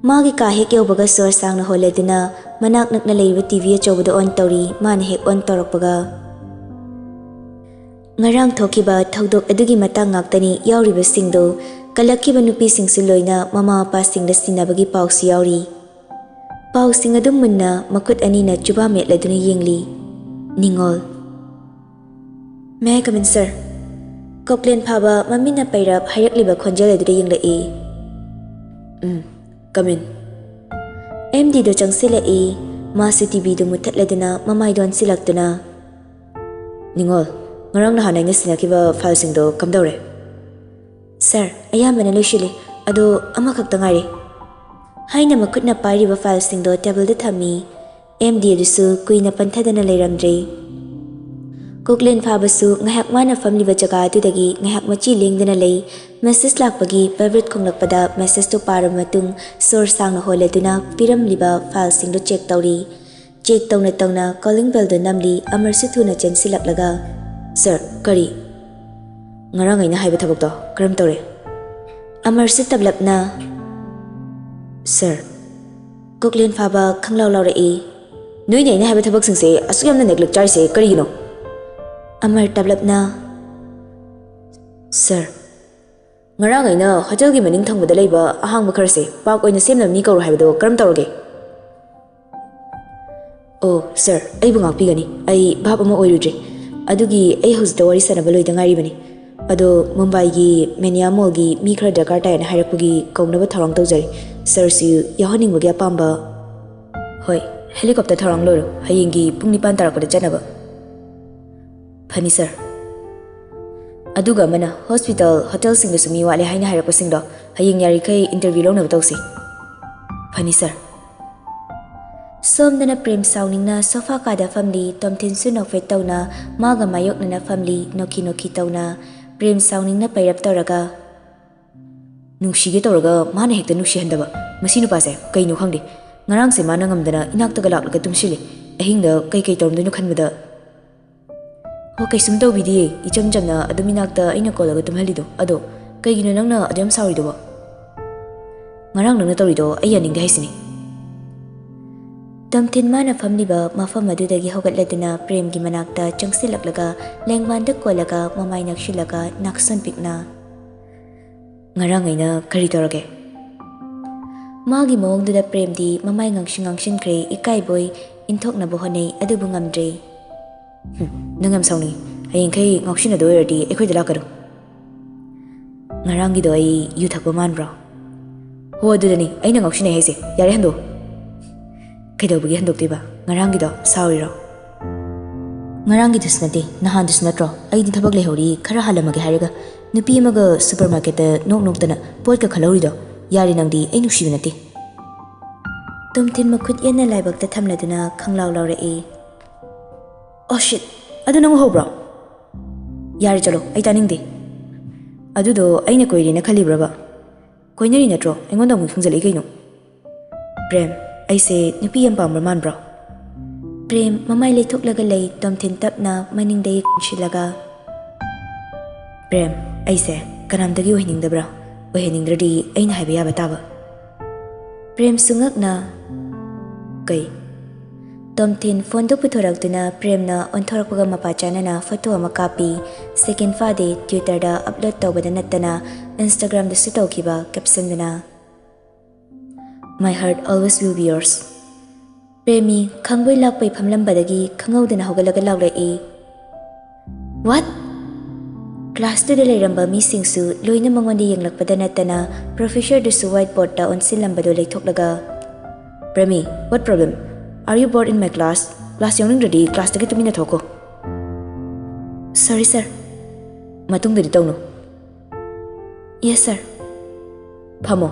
ꯃꯥꯒꯤ ꯀꯥ ꯍꯦꯛ ꯌꯧꯕꯒ ꯁꯣꯔ ꯁꯥꯡꯅ ꯍꯣꯜꯂꯗꯨꯅ ꯃꯅꯥꯛ ꯅꯛꯅ ꯂꯩꯔꯤꯕ ꯇꯤ ꯚꯤ ꯑꯆꯧꯕꯗ ꯑꯣꯟ ꯇꯧꯔꯤ꯫ ꯃꯥꯅ ꯍꯦꯛ ꯑꯣꯟ ꯇꯧꯔꯛꯄꯒ, ꯉꯔꯥꯡ ꯊꯣꯛꯈꯤꯕ ꯊꯧꯗꯣꯛ ꯑꯗꯨꯒꯤ ꯃꯇꯥꯡ ꯉꯥꯛꯇꯅꯤ ꯌꯥꯎꯔꯤꯕꯁꯤꯡꯗꯣ꯫ ꯀꯜꯂꯛꯈꯤꯕ ꯅꯨꯄꯤꯁꯤꯡꯁꯨ ꯂꯣꯏꯅ ꯃꯃꯥ ꯃꯄꯥꯁꯤꯡꯗ ꯁꯤꯟꯅꯕꯒꯤ ꯄꯥꯎꯁꯨ ꯌꯥꯎꯔꯤ꯫ ꯄꯥꯎꯁꯤꯡ ꯑꯗꯨ ꯃꯨꯟꯅ ꯃꯈꯨꯠ ꯑꯅꯤꯅ ꯆꯨꯕꯥ ꯃꯦꯠꯂꯗꯨꯅ ꯌꯦꯡꯂꯤ꯫ ꯅꯤꯉꯣꯜ꯫ "May I come in, sir?" ꯀꯣꯛꯂꯦꯟ ꯐꯥꯕ ꯃꯃꯤꯠꯅ ꯄꯩꯔꯞ ꯍꯥꯏꯔꯛꯂꯤꯕ ꯈꯣꯟꯖꯦꯜ ꯑꯗꯨꯗ ꯌꯦꯡꯂꯛꯏ꯫ "ꯎꯝ, come in." ꯑꯦꯝ ꯗꯤꯗꯣ ꯆꯪꯁꯤꯜꯂꯛꯏ꯫ ꯃꯥꯁꯨ ꯇꯤ ꯚꯤꯗꯨ ꯃꯨꯠꯊꯠꯂꯗꯨꯅ ꯃꯃꯥꯏꯗꯣ ꯑꯣꯟꯁꯤꯜꯂꯛꯇꯨꯅ, "ꯅꯤꯉꯣꯜ, ꯉꯔꯥꯡ ꯅꯍꯥꯟ ꯑꯩꯅ ꯁꯤꯟꯅꯈꯤꯕ ꯐꯥꯏꯜꯁꯤꯡꯗꯣ ꯀꯝꯗꯧꯔꯦ?" "ꯁꯥꯔ, ꯑꯌꯥꯝꯕꯅ ꯂꯣꯏꯁꯤꯜꯂꯤ꯫ ꯑꯗꯣ ꯑꯃꯈꯛꯇ ꯉꯥꯏꯔꯤ꯫" ꯍꯥꯏꯅ ꯃꯈꯨꯠꯅ ꯄꯥꯏꯔꯤꯕ ꯐꯥꯏꯜꯁꯤꯡꯗꯣ ꯇꯦꯕꯜꯗ ꯊꯝꯃꯤ꯫ ꯑꯦꯝ ꯗꯤ ꯑꯗꯨꯁꯨ ꯀꯨꯏꯅ ꯄꯟꯊꯗꯅ ꯂꯩꯔꯝꯗ꯭ꯔꯦ꯫ ꯀꯣꯛꯂꯦꯟ ꯐꯥꯕꯁꯨ ꯉꯥꯏꯍꯥꯛ ꯃꯥꯅ ꯐꯝꯂꯤꯕ ꯖꯒꯥ ꯑꯗꯨꯗꯒꯤ ꯉꯥꯏꯍꯥꯛ ꯃꯆꯤ ꯂꯦꯡꯗꯅ ꯂꯩ꯫ ꯃꯦꯁꯦꯖ ꯂꯥꯛꯄꯒꯤ ꯚꯥꯏꯕ꯭ꯔꯦꯠ ꯈꯣꯡꯂꯛꯄꯗ ꯃꯦꯁꯦꯖꯇꯨ ꯄꯥꯔꯕ ꯃꯇꯨꯡ ꯁꯣꯔ ꯁꯥꯡꯅ ꯍꯣꯜꯂꯗꯨꯅ ꯄꯤꯔꯝꯂꯤꯕ ꯐꯥꯏꯜꯁꯤꯡꯗꯨ ꯆꯦꯛ ꯇꯧꯔꯤ꯫ ꯆꯦꯛ ꯇꯧꯅ ꯇꯧꯅ ꯀꯣꯂꯤꯡ ꯕꯦꯜꯗꯨ ꯅꯝꯂꯤ꯫ ꯑꯃꯔꯁꯨ ꯊꯨꯅ ꯆꯦꯟꯁꯤꯜꯂꯛꯂꯒ, "ꯁꯥꯔ, ꯀꯔꯤ? ꯉꯔꯥꯡ ꯑꯩꯅ ꯍꯥꯏꯕ ꯊꯕꯛꯇꯣ ꯀꯔꯝ ꯇꯧꯔꯦ?" ꯑꯃꯔꯁꯨ ꯇꯞꯂꯞꯅ, "ꯁꯥꯔ꯫" ꯀꯣꯛꯂꯦꯟ ꯐꯥꯕ ꯈꯪꯂꯥꯎ ꯂꯥꯎꯔꯛꯏ꯫ "ꯅꯣꯏꯅ ꯑꯩꯅ ꯍꯥꯏꯕ ꯊꯕꯛꯁꯤꯡꯁꯦ ꯑꯁꯨꯛ ꯌꯥꯝꯅ ꯅꯦꯒ꯭ꯂꯦꯛ ꯆꯥꯔꯤꯁꯦ ꯀꯔꯤꯒꯤꯅꯣ?" ꯑꯃꯔ ꯇꯞꯂꯞꯅ, "ꯁꯥꯔ, ꯉꯔꯥꯡ ꯑꯩꯅ ꯍꯣꯇꯦꯜꯒꯤ ꯃꯅꯤꯡ ꯊꯪꯕꯗ ꯂꯩꯕ ꯑꯍꯥꯡꯕ ꯈꯔꯁꯦ ꯄꯥꯔꯛ ꯑꯣꯏꯅ ꯁꯦꯝꯅꯕ ꯃꯤ ꯀꯧꯔꯣ ꯍꯥꯏꯕꯗꯣ ꯀꯔꯝ ꯇꯧꯔꯒꯦ?" "ꯑꯣ, ꯁꯥꯔ, ꯑꯩꯕꯨ ꯉꯥꯛꯄꯤꯒꯅꯤ꯫ ꯑꯩ ꯚꯥꯞ ꯑꯃ ꯑꯣꯏꯔꯨꯗ꯭ꯔꯦ꯫ ꯑꯗꯨꯒꯤ ꯑꯩ ꯍꯧꯖꯤꯛꯇ ꯋꯥꯔꯤ ꯁꯥꯟꯅꯕ ꯂꯣꯏꯗ ꯉꯥꯏꯔꯤꯕꯅꯤ꯫ ꯑꯗꯣ ꯃꯨꯝꯕꯥꯏꯒꯤ ꯃꯦꯅꯤꯌꯥ ꯃꯣꯜꯒꯤ ꯃꯤ ꯈꯔ ꯗꯔꯀꯥꯔ ꯇꯥꯏꯌꯦꯅ ꯍꯥꯏꯔꯛꯄꯒꯤ ꯀꯧꯅꯕ ꯊꯧꯔꯥꯡ ꯇꯧꯖꯔꯤ꯫ ꯁꯥꯔꯁꯨ ꯌꯥꯎꯍꯟꯅꯤꯡꯕꯒꯤ ꯑꯄꯥꯝꯕ? ꯍꯣꯏ, ꯍꯦꯂꯤꯀꯣꯞꯇꯔ ꯊꯧꯔꯥꯡ ꯂꯣꯏꯔꯣ꯫ ꯍꯌꯦꯡꯒꯤ ꯄꯨꯡ ꯅꯤꯄꯥꯟ ꯇꯥꯔꯛꯄꯗ ꯆꯠꯅꯕ꯫ ꯐꯅꯤ ꯁꯥꯔ꯫ ꯑꯗꯨꯒ ꯑꯃꯅ, ꯍꯣꯁꯄꯤꯇꯥꯜ, ꯍꯣꯇꯦꯜꯁꯤꯡꯗꯁꯨ ꯃꯤ ꯋꯥꯠꯂꯦ ꯍꯥꯏꯅ ꯍꯥꯏꯔꯛꯄꯁꯤꯡꯗꯣ ꯍꯌꯦꯡ ꯌꯥꯔꯤꯈꯩ ꯏꯟꯇꯔꯚ꯭ꯌꯨ ꯂꯧꯅꯕ ꯇꯧꯁꯤ꯫ ꯐꯅꯤ ꯁꯥꯔ꯫ ꯁꯣꯝꯗꯅ ꯄ꯭ꯔꯦꯝ ꯁꯥꯎꯅꯤꯡꯅ ꯁꯣꯐꯥ ꯀꯥꯗ ꯐꯝꯂꯤ, ꯇꯣꯝꯊꯤꯟꯁꯨ ꯅꯣꯛꯐꯦꯠ ꯇꯧꯅ ꯃꯥꯒ ꯃꯥꯌꯣꯛꯅꯅ ꯐꯝꯂꯤ, ꯅꯣꯛꯈꯤ ꯅꯣꯛꯈꯤ ꯇꯧꯅ꯫ ꯄ꯭ꯔꯦꯝ ꯁꯥꯎꯅꯤꯡꯅ ꯄꯩꯔꯞ ꯇꯧꯔꯒ, ꯅꯨꯡꯁꯤꯒꯦ ꯇꯧꯔꯒ ꯃꯥꯅ ꯍꯦꯛꯇ ꯅꯨꯡꯁꯤꯍꯟꯗꯕ꯫ ꯃꯁꯤ ꯅꯨꯄꯥꯁꯦ ꯀꯩꯅꯣ ꯈꯪꯗꯦ꯫ ꯉꯔꯥꯡꯁꯦ ꯃꯥꯅ ꯉꯝꯗꯅ ꯏꯅꯥꯛꯇꯒ ꯂꯥꯛꯂꯒ ꯇꯨꯝꯁꯤꯜꯂꯤ꯫ ꯑꯍꯤꯡꯗ ꯀꯩꯀꯩ ꯇꯧꯔꯝꯗꯣꯏꯅꯣ ꯈꯟꯕꯗ꯫ ꯍꯣ, ꯀꯩꯁꯨꯝ ꯇꯧꯕꯤꯗꯤꯌꯦ꯫ ꯏꯆꯝ ꯆꯝꯅ ꯑꯗꯨꯝ ꯏꯅꯥꯛꯇ ꯑꯩꯅ ꯀꯣꯜꯂꯒ ꯇꯨꯝꯍꯜꯂꯤꯗꯣ꯫ ꯑꯗꯣ ꯀꯩꯒꯤꯅꯣ ꯅꯪꯅ ꯑꯗꯨ ꯌꯥꯝ ꯁꯥꯎꯔꯤꯗꯨꯕꯣ? ꯉꯔꯥꯡ ꯅꯪꯅ ꯇꯧꯔꯤꯗꯣ ꯑꯩ ꯌꯥꯅꯤꯡꯗꯦ ꯍꯥꯏꯁꯤꯅꯤ꯫ ꯇꯝꯊꯤꯟ ꯃꯥꯅ ꯐꯝꯂꯤꯕ ꯃꯐꯝ ꯑꯗꯨꯗꯒꯤ ꯍꯧꯒꯠꯂꯗꯨꯅ ꯄ꯭ꯔꯦꯝꯒꯤ ꯃꯅꯥꯛꯇ ꯆꯪꯁꯤꯜꯂꯛꯂꯒ ꯂꯦꯡꯕꯥꯟꯗ ꯀꯣꯜꯂꯒ ꯃꯃꯥꯏ ꯅꯛꯁꯤꯜꯂꯒ ꯅꯥꯛꯁꯟ ꯄꯤꯛꯅ, "ꯉꯔꯥꯡ ꯑꯩꯅ ꯀꯔꯤ ꯇꯧꯔꯒꯦ?" ꯃꯥꯒꯤ ꯃꯑꯣꯡꯗꯨꯗ ꯄ꯭ꯔꯦꯝꯗꯤ ꯃꯃꯥꯏ ꯉꯥꯡꯁꯤꯟ ꯉꯥꯡꯁꯤꯟꯈ꯭ꯔꯦ, ꯏꯀꯥꯏꯕꯣꯏ ꯏꯟꯊꯣꯛꯅꯕ ꯍꯣꯠꯅꯩ, ꯑꯗꯨꯕꯨ ꯉꯝꯗ꯭ꯔꯦ꯫ "ꯍꯨꯝ, ꯅꯪ ꯌꯥꯝ ꯁꯥꯎꯅꯤꯡꯉꯤ꯫ ꯍꯌꯦꯡꯈꯩ ꯉꯥꯎꯁꯤꯟꯅꯗꯣꯏ ꯑꯣꯏꯔꯗꯤ ꯑꯩꯈꯣꯏꯗ ꯂꯥꯛꯀꯅꯨ꯫ ꯉꯔꯥꯡꯒꯤꯗꯣ ꯑꯩ ꯌꯨ ꯊꯛꯄ ꯃꯥꯟꯕ꯭ꯔꯣ?" "ꯍꯣ, ꯑꯗꯨꯗꯅꯤ ꯑꯩꯅ ꯉꯥꯎꯁꯤꯟꯅꯩ ꯍꯥꯏꯁꯦ꯫ ꯌꯥꯔꯦ, ꯍꯟꯗꯣꯛꯑꯣ꯫" "ꯀꯩꯗꯧꯕꯒꯤ ꯍꯟꯗꯣꯛꯇꯣꯏꯕ? ꯉꯔꯥꯡꯒꯤꯗꯣ ꯁꯥꯎꯔꯤꯔꯣ?" "ꯉꯔꯥꯡꯒꯤꯗꯨꯁꯨ ꯅꯠꯇꯦ, ꯅꯍꯥꯟꯗꯨꯁꯨ ꯅꯠꯇ꯭ꯔꯣ? ꯑꯩꯗꯤ ꯊꯕꯛ ꯂꯩꯍꯧꯔꯤ, ꯈꯔ ꯍꯥꯜꯂꯝꯃꯒꯦ ꯍꯥꯏꯔꯒ ꯅꯨꯄꯤ ꯑꯃꯒ ꯁꯨꯄꯔ ꯃꯥꯔꯀꯦꯠꯇ ꯅꯣꯛ ꯅꯣꯛꯇꯅ ꯄꯣꯠꯀ ꯈꯜꯍꯧꯔꯤꯗꯣ꯫ ꯌꯥꯔꯦ, ꯅꯪꯗꯤ ꯑꯩ ꯅꯨꯡꯁꯤꯕ ꯅꯠꯇꯦ꯫" ꯇꯣꯝꯊꯤꯟ ꯃꯈꯨꯠ ꯌꯦꯠꯅ ꯂꯥꯏꯕꯛꯇ ꯊꯝꯂꯗꯨꯅ ꯈꯪꯂꯥꯎ ꯂꯥꯎꯔꯛꯏ꯫ "ꯑꯣ ꯁꯤꯠ! ꯑꯗꯨ ꯅꯪ ꯎꯍꯧꯕ꯭ꯔꯣ?" "ꯌꯥꯔꯦ, ꯆꯠꯂꯣ, ꯑꯩ ꯇꯥꯅꯤꯡꯗꯦ꯫" "ꯑꯗꯨꯗꯣ ꯑꯩꯅ ꯀꯣꯏꯔꯦꯅ ꯈꯜꯂꯤꯕ꯭ꯔꯕ?" "ꯀꯣꯏꯅꯔꯤ ꯅꯠꯇ꯭ꯔꯣ? ꯑꯩꯉꯣꯟꯗ ꯑꯃꯨꯛ ꯈꯪꯖꯜꯂꯛꯏ ꯀꯩꯅꯣ?" "ꯄ꯭ꯔꯦꯝ, ꯑꯩꯁꯦ ꯅꯨꯄꯤ ꯌꯥꯝ ꯄꯥꯝꯕ꯭ꯔ ꯃꯥꯟꯕ꯭ꯔꯣ?" ꯄ꯭ꯔꯦꯝ ꯃꯃꯥꯏ ꯂꯩꯊꯣꯛꯂꯒ ꯂꯩ, ꯇꯣꯝꯊꯤꯟ ꯇꯞꯅ ꯃꯅꯤꯡꯗꯒꯤ ꯀꯣꯟꯁꯤꯜꯂꯒ꯫ "ꯄ꯭ꯔꯦꯝ, ꯑꯩꯁꯦ ꯀꯅꯥꯝꯇꯒꯤ ꯑꯣꯏꯍꯟꯅꯤꯡꯗꯕ꯭ꯔꯥ? ꯑꯣꯏꯍꯟꯅꯤꯡꯗ꯭ꯔꯗꯤ ꯑꯩꯅ ꯍꯥꯏꯕ ꯌꯥꯕ ꯇꯥꯕ꯫" ꯄ꯭ꯔꯦꯝꯁꯨ ꯉꯛꯅ, "ꯀꯩ?" ꯇꯣꯝꯊꯤꯟ ꯐꯣꯟꯗꯨ ꯄꯨꯊꯣꯔꯛꯇꯨꯅ ꯄ꯭ꯔꯦꯝꯅ ꯑꯣꯟꯊꯣꯔꯛꯄꯒ ꯃꯄꯥ ꯆꯥꯅꯅ ꯐꯣꯇꯣ ꯑꯃ ꯀꯥꯞꯄꯤ꯫ ꯁꯦꯀꯦꯟ ꯐꯥꯗꯦ, Twitter-ꯗ ꯑꯞꯂꯣꯗ ꯇꯧꯕꯗ ꯅꯠꯇꯅ Instagram-ꯗꯁꯨ ꯇꯧꯈꯤꯕ, ꯀꯦꯞꯁꯟꯗꯨꯅ, "My heart always will be yours." Premi ꯈꯪꯕꯣꯏ ꯂꯥꯛꯄꯣꯏ ꯐꯝꯂꯝꯕꯗꯒꯤ ꯈꯪꯍꯧꯗꯅ ꯍꯧꯒꯠꯂꯒ ꯂꯥꯎꯔꯛꯏ꯫ "What?" ꯀ꯭ꯂꯥꯁꯇꯨꯗ ꯂꯩꯔꯝꯕ ꯃꯤꯁꯤꯡꯁꯨ ꯂꯣꯏꯅ ꯃꯉꯣꯟꯗ ꯌꯦꯡꯂꯛꯄꯗ ꯅꯠꯇꯅ ꯄ꯭ꯔꯣꯐꯦꯁꯔꯗꯨꯁꯨ ꯋꯥꯏꯠ ꯕꯣꯔꯗꯇ ꯑꯣꯟꯁꯤꯜꯂꯝꯕꯗꯨ ꯂꯩꯊꯣꯛꯂꯒ, "Premi, what problem? Are you bored in my class? Class ꯌꯥꯎꯅꯤꯡꯗ꯭ꯔꯗꯤ ꯀ꯭ꯂꯥꯁꯇꯒꯤ ꯇꯨꯃꯤꯟꯅ ꯊꯣꯛꯈꯣ꯫ Sorry, sir꯫ ꯃꯇꯨꯡꯗꯗꯤ ꯇꯧꯅꯨ꯫ Yes, sir꯫ ꯐꯝꯃꯣ꯫"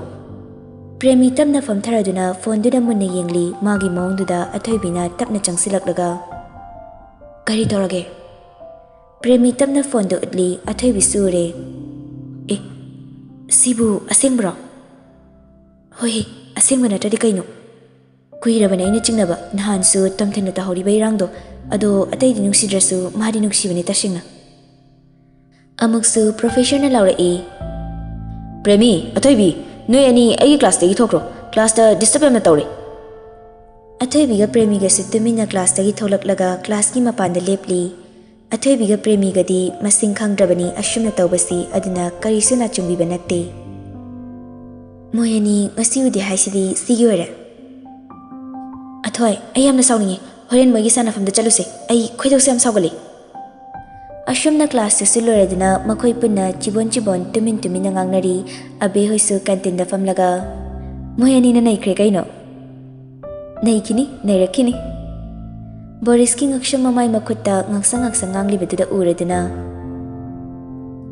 ꯄ꯭ꯔꯦꯃꯤ ꯇꯞꯅ ꯐꯝꯊꯔꯗꯨꯅ ꯐꯣꯟꯗꯨꯗ ꯃꯨꯟꯅ ꯌꯦꯡꯂꯤ꯫ ꯃꯥꯒꯤ ꯃꯑꯣꯡꯗꯨꯗ ꯑꯊꯣꯏꯕꯤꯅ ꯇꯞꯅ ꯆꯪꯁꯤꯜꯂꯛꯂꯒ, "ꯀꯔꯤ ꯇꯧꯔꯒꯦ?" ꯄ꯭ꯔꯦꯃꯤ ꯇꯞꯅ ꯐꯣꯟꯗꯨ ꯎꯠꯂꯤ꯫ ꯑꯊꯣꯏꯕꯤꯁꯨ ꯎꯔꯦ꯫ "ꯑꯦ, ꯁꯤꯕꯨ ꯑꯁꯦꯡꯕꯔꯣ?" "ꯍꯣꯏ, ꯑꯁꯦꯡꯕ ꯅꯠꯇ꯭ꯔꯗꯤ ꯀꯩꯅꯣ? ꯀꯨꯏꯔꯕꯅꯦ ꯑꯩꯅ ꯆꯤꯡꯅꯕ꯫ ꯅꯍꯥꯟꯁꯨ ꯇꯣꯝꯊꯤꯟꯅ ꯇꯧꯍꯧꯔꯤꯕ ꯏꯔꯥꯡꯗꯣ꯫ ꯑꯗꯣ ꯑꯇꯩꯗꯤ ꯅꯨꯡꯁꯤꯗ꯭ꯔꯁꯨ ꯃꯥꯗꯤ ꯅꯨꯡꯁꯤꯕꯅꯦ ꯇꯁꯦꯡꯅ꯫" ꯑꯃꯨꯛꯁꯨ ꯄ꯭ꯔꯣꯐꯦꯁꯔꯅ ꯂꯥꯎꯔꯛꯏ꯫ "ꯄ꯭ꯔꯦꯃꯤ, ꯑꯊꯣꯏꯕꯤ, ꯅꯣꯏ ꯑꯅꯤ ꯑꯩꯒꯤ ꯀ꯭ꯂꯥꯁꯇꯒꯤ ꯊꯣꯛꯈ꯭ꯔꯣ꯫ ꯀ꯭ꯂꯥꯁꯇ ꯗꯤꯁꯇꯔꯕ ꯌꯥꯝꯅ ꯇꯧꯔꯦ꯫" ꯑꯊꯣꯏꯕꯤꯒ ꯄ꯭ꯔꯦꯃꯤꯒꯁꯨ ꯇꯨꯃꯤꯟꯅ ꯀ꯭ꯂꯥꯁꯇꯒꯤ ꯊꯣꯛꯂꯛꯂꯒ ꯀ꯭ꯂꯥꯁꯀꯤ ꯃꯄꯥꯟꯗ ꯂꯦꯞꯂꯤ꯫ ꯑꯊꯣꯏꯕꯤꯒ ꯄ꯭ꯔꯦꯃꯤꯒꯗꯤ ꯃꯁꯤꯡ ꯈꯪꯗ꯭ꯔꯕꯅꯤ꯫ ꯑꯁꯨꯝꯅ ꯇꯧꯕꯁꯤ ꯑꯗꯨꯅ ꯀꯔꯤꯁꯨ ꯅꯥꯆꯨꯡꯕꯤꯕ ꯅꯠꯇꯦ꯫ "ꯃꯣꯏ ꯑꯅꯤ ꯉꯁꯤ ꯎꯗꯦ ꯍꯥꯏꯁꯤꯗꯤ ꯁꯤꯒꯤ ꯑꯣꯏꯔꯦ꯫" "ꯑꯊꯣꯏ, ꯑꯩ ꯌꯥꯝꯅ ꯁꯥꯎꯅꯤꯡꯉꯤ꯫ ꯍꯣꯔꯦꯟ ꯃꯣꯏꯒꯤ ꯁꯥꯟꯅꯐꯝꯗ ꯆꯠꯂꯨꯁꯦ꯫ ꯑꯩ ꯈꯣꯏꯗꯧꯁꯦ ꯌꯥꯝ ꯁꯥꯎꯒꯠꯂꯤ꯫" ꯑꯁꯨꯝꯅ ꯀ꯭ꯂꯥꯁꯇꯨꯁꯨ ꯂꯣꯏꯔꯗꯨꯅ ꯃꯈꯣꯏ ꯄꯨꯟꯅ ꯆꯤꯕꯣꯟ ꯆꯤꯕꯣꯟ ꯇꯨꯃꯤꯟ ꯇꯨꯃꯤꯟꯅ ꯉꯥꯡꯅꯔꯤ꯫ ꯑꯕꯦ ꯍꯣꯏꯁꯨ ꯀꯦꯟꯇꯤꯟꯗ ꯐꯝꯂꯒ, "ꯃꯣꯏ ꯑꯅꯤꯅ ꯅꯩꯈ꯭ꯔꯦ ꯀꯩꯅꯣ꯫" "ꯅꯩꯈꯤꯅꯤ, ꯅꯩꯔꯛꯈꯤꯅꯤ꯫" ꯕꯣꯔꯤꯁꯀꯤ ꯉꯛꯁꯝ ꯃꯃꯥꯏ ꯃꯈꯨꯠꯇ ꯉꯥꯡꯁꯪ ꯉꯥꯡꯁꯪ ꯉꯥꯡꯂꯤꯕꯗꯨꯗ ꯎꯔꯗꯨꯅ,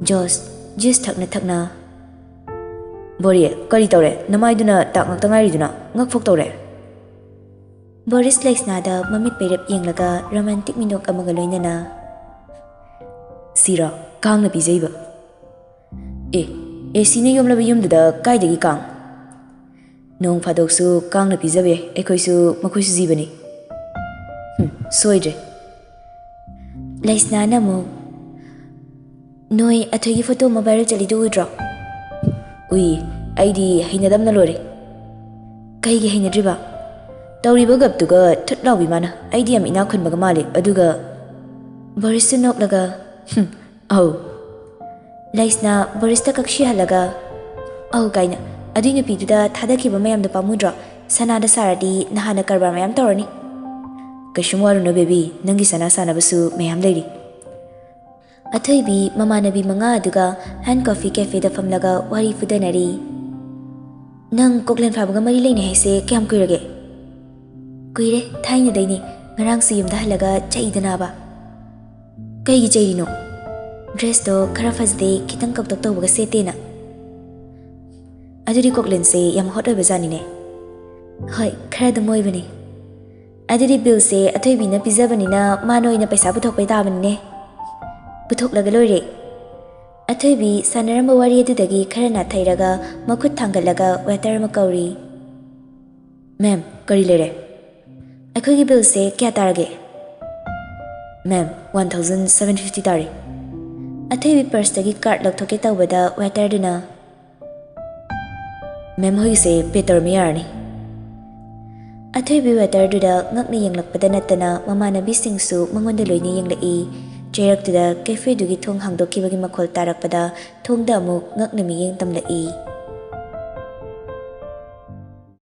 ꯖꯣꯁ, ꯖꯨꯁ ꯊꯛꯅ ꯊꯛꯅ, "ꯕꯣꯔꯤ, ꯀꯔꯤ ꯇꯧꯔꯦ? ꯅꯃꯥꯏꯗꯨꯅ ꯇꯥꯛ ꯉꯥꯛꯇ ꯉꯥꯏꯔꯤꯗꯨꯅ ꯉꯛ ꯐꯣꯛ ꯇꯧꯔꯦ꯫" ꯕꯣꯔꯤꯁ ꯂꯩꯁꯅꯥꯗ ꯃꯃꯤꯠ ꯄꯩꯔꯞ ꯌꯦꯡꯂꯒ ꯔꯣꯃꯥꯟꯇꯤꯛ ꯃꯤꯅꯣꯛ ꯑꯃꯒ ꯂꯣꯏꯅꯅ, "ꯁꯤꯔꯣ ꯀꯥꯡꯅ ꯄꯤꯖꯩꯕ?" "ꯑꯦ, ꯑꯦ ꯁꯤꯅ ꯌꯣꯝꯂꯕ ꯌꯨꯝꯗꯨꯗ ꯀꯥꯏꯗꯒꯤ ꯀꯥꯡ? ꯅꯣꯡ ꯐꯥꯗꯣꯛꯁꯨ ꯀꯥꯡꯅ ꯄꯤꯖꯕ ꯌꯥꯏ, ꯑꯩꯈꯣꯏꯁꯨ ꯃꯈꯣꯏꯁꯨ ꯖꯤꯕꯅꯤ꯫" "ꯍꯨꯝ, ꯁꯣꯏꯗ꯭ꯔꯦ꯫" ꯂꯩꯁꯅꯥꯅ ꯑꯃꯨꯛ, "ꯅꯣꯏ ꯑꯊꯣꯏꯒꯤ ꯐꯣꯇꯣ ꯑꯃ ꯚꯥꯏꯔꯦꯜ ꯆꯠꯂꯤꯗꯨ ꯎꯗ꯭ꯔꯣ?" "ꯎꯏ, ꯑꯩꯗꯤ ꯍꯩꯅꯗꯕꯅ ꯂꯣꯏꯔꯦ꯫" "ꯀꯩꯒꯤ ꯍꯩꯅꯗ꯭ꯔꯤꯕ?" "ꯇꯧꯔꯤꯕ ꯒꯞꯇꯨꯒ ꯊꯨꯠ ꯂꯥꯎꯕꯤ ꯃꯥꯅ, ꯑꯩꯗꯤ ꯌꯥꯝ ꯏꯅꯥꯛ ꯈꯨꯟꯕꯒ ꯃꯥꯜꯂꯤ, ꯑꯗꯨꯒ..." ꯕꯣꯔꯤꯁꯁꯨ ꯅꯣꯛꯂꯒ, "ꯍꯨꯝ, ꯑꯧ꯫" ꯂꯩꯁꯅꯥ ꯕꯣꯔꯤꯁꯇ ꯀꯛꯁꯤꯍꯜꯂꯒ, "ꯑꯧ" ꯀꯥꯏꯅ, "ꯑꯗꯨꯏ ꯅꯨꯄꯤꯗꯨꯗ ꯊꯥꯗꯈꯤꯕ ꯃꯌꯥꯝꯗꯣ ꯄꯥꯝꯃꯨꯗ꯭ꯔꯣ? ꯁꯅꯥꯗ ꯁꯥꯔꯗꯤ ꯅꯍꯥꯟꯅ ꯀꯔꯕꯥꯔ ꯃꯌꯥꯝ ꯇꯧꯔꯅꯤ꯫" "ꯀꯩꯁꯨꯝ ꯋꯥꯔꯨꯅꯨ ꯕꯦꯕꯤ, ꯅꯪꯒꯤ ꯁꯅꯥ ꯁꯥꯅꯕꯁꯨ ꯃꯌꯥꯝ ꯂꯩꯔꯤ꯫" ꯑꯊꯣꯏꯕꯤ ꯃꯃꯥꯟꯅꯕꯤ ꯃꯉꯥ ꯑꯗꯨꯒ ꯍꯦꯟ ꯀꯣꯐꯤ ꯀꯦꯐꯦꯗ ꯐꯝꯂꯒ ꯋꯥꯔꯤ ꯐꯨꯗꯅꯔꯤ꯫ "ꯅꯪ ꯀꯣꯛꯂꯦꯟ ꯐꯥꯕꯒ ꯃꯔꯤ ꯂꯩꯅꯩ ꯍꯥꯏꯁꯦ ꯀꯌꯥꯝ ꯀꯨꯏꯔꯒꯦ?" "ꯀꯨꯏꯔꯦ, ꯊꯥꯏꯅꯗꯩꯅꯦ꯫ ꯉꯔꯥꯡꯁꯨ ꯌꯨꯝꯗ ꯍꯜꯂꯒ ꯆꯩꯗꯅꯕ꯫" "ꯀꯩꯒꯤ ꯆꯩꯔꯤꯅꯣ?" "ꯗ꯭ꯔꯦꯁꯇꯣ ꯈꯔ ꯐꯖꯗꯦ, ꯈꯤꯇꯪ ꯀꯧꯇꯛ ꯇꯧꯕꯒ ꯁꯦꯠꯇꯦꯅ꯫" "ꯑꯗꯨꯗꯤ ꯀꯣꯛꯂꯦꯟꯁꯦ ꯌꯥꯝ ꯍꯣꯠ ꯑꯣꯏꯕ ꯖꯥꯠꯅꯤꯅꯦ꯫" "ꯍꯣꯏ, ꯈꯔ ꯑꯗꯨꯝ ꯑꯣꯏꯕꯅꯦ꯫" "ꯑꯗꯨꯗꯤ ꯕꯤꯜꯁꯦ ꯑꯊꯣꯏꯕꯤꯅ ꯄꯤꯖꯕꯅꯤꯅ ꯃꯥꯅ ꯑꯣꯏꯅ ꯄꯩꯁꯥ ꯄꯨꯊꯣꯛꯄꯩ ꯇꯥꯕꯅꯤꯅꯦ꯫" "ꯄꯨꯊꯣꯛꯂꯒ ꯂꯣꯏꯔꯦ꯫" ꯑꯊꯣꯏꯕꯤ ꯁꯥꯟꯅꯔꯝꯕ ꯋꯥꯔꯤ ꯑꯗꯨꯗꯒꯤ ꯈꯔ ꯅꯥꯊꯩꯔꯒ ꯃꯈꯨꯠ ꯊꯥꯡꯒꯠꯂꯒ ꯋꯦꯇꯔ ꯑꯃ ꯀꯧꯔꯤ꯫ "ꯃꯦꯝ, ꯀꯔꯤ ꯂꯩꯔꯦ?" "ꯑꯩꯈꯣꯏꯒꯤ ꯕꯤꯜꯁꯦ ꯀꯌꯥ ꯇꯥꯔꯒꯦ?" "ꯃꯦꯝ, ꯋꯥꯟ ꯊꯥꯎꯖꯟ ꯁꯚꯦꯟ ꯐꯤꯐꯇꯤ ꯇꯥꯔꯦ꯫" ꯑꯊꯣꯏꯕꯤ ꯄꯔꯁꯇꯒꯤ ꯀꯥꯔꯗ ꯂꯧꯊꯣꯛꯀꯦ ꯇꯧꯕꯗ ꯋꯦꯇꯔꯗꯨꯅ, "ꯃꯦꯝ ꯍꯣꯏꯒꯤꯁꯦ ꯄꯦ ꯇꯧꯔꯝꯃꯤ, ꯌꯥꯔꯅꯤ꯫" ꯑꯊꯣꯏꯕꯤ ꯋꯦꯇꯔꯗꯨꯗ ꯉꯛꯅ ꯌꯦꯡꯂꯛꯄꯗ ꯅꯠꯇꯅ ꯃꯃꯥꯟꯅꯕꯤꯁꯤꯡꯁꯨ ꯃꯉꯣꯟꯗ ꯂꯣꯏꯅ ꯌꯦꯡꯂꯛꯏ꯫ ꯆꯩꯔꯛꯇꯨꯗ ꯀꯦꯐꯦꯗꯨꯒꯤ ꯊꯣꯡ ꯍꯥꯡꯗꯣꯛꯈꯤꯕꯒꯤ ꯃꯈꯣꯜ ꯇꯥꯔꯛꯄꯗ ꯊꯣꯡꯗ ꯑꯃꯨꯛ ꯉꯛꯅ ꯃꯤꯠꯌꯦꯡ ꯇꯝꯂꯛꯏ꯫